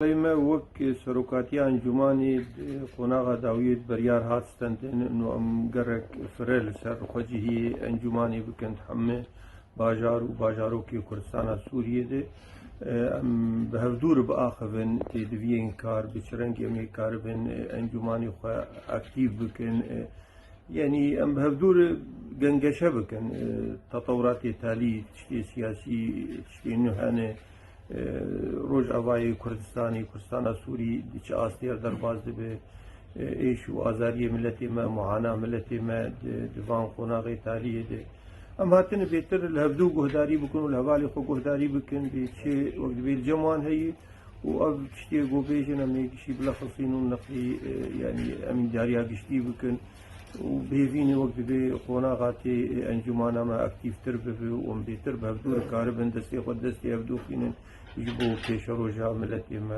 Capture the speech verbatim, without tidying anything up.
Belê me wek serokatiya encûmanê di qonaxa dawiyê de biryar hat stendin û em gerek fire li ser xwecihiyê encûmanê bikin hemî bajar û bajarokê Kurdistana Sûriyê de, e, em bi hevdû re biaxivin têdiviyên kar, bi çi rengî em ê karibin, e, encûmanê xwe aktîf bikin, e, Yanî em bi hevdû re gengeşe bikin, e, tetewratê talî, tiştê siyasî, tiştê nû hene, e, Rojavayê Kurdistanê, Kurdistana Sûrî di çi astê re derbas dibe, e, êş û azariyê miletê me, muana miletê me di, di van qonaxê taliyê de. Em hatine bêtir li hevdû guhdarî bikin û li hevalê xwe guhdarî bikin, bê çi wek dibê li cem wan heye. û ev tiştê ku bêjin em ê gişî bilexisîn û neqlî, e, yanî em îdariya giştî bikin û bêvînê wek dibê qonaxa tê, e, encûmana me aktîftir bibe û em bêtir bi hevdû re karibin destê xwe destê hevdû xînin ji bo pêşeroja miletê me.